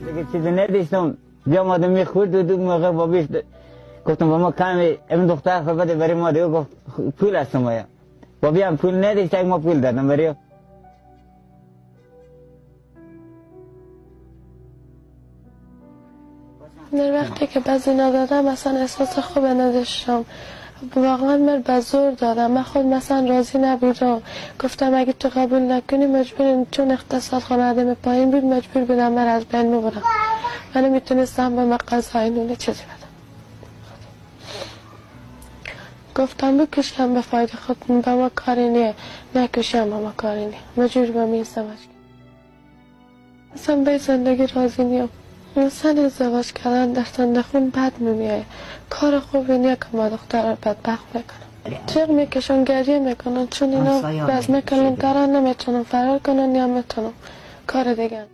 دیگه چیزی نداشتم، بیا مادم میخورد و دو موقع بابیش گفتم با ما کمی این دختر خود بده برای ما، دیگه گفت پول هستم باید. بابی هم پول نداشت، ما پول دادم برای. در وقتی که بعضی ندادم اصلا احساس خوب نداشتم، واقعا من به زور دادم، من خود مثلا راضی نبودم، گفتم اگه تو قبول نکنی مجبورم، چون اقتصاد خانواده پایین بود مجبور بودم من از بین میبرم، من نمیتونستم به من غذای نونه چیزی بدم. گفتم بکشم به فایده خود، به ما کاری نیه، نکشم به ما کاری نیه، مجبور به می ازدواج کنم. اصلا به زندگی راضی نیم. اصلا ازدواج کردن در صندوق بد میمیایه، کار خوبی نیه که ما دختر رو بدبخت میکنم. چغ میکشن، گریه میکنن، چون اینا از من کلانترن نمیتونم فرار کنن یا میتونم کار دیگه.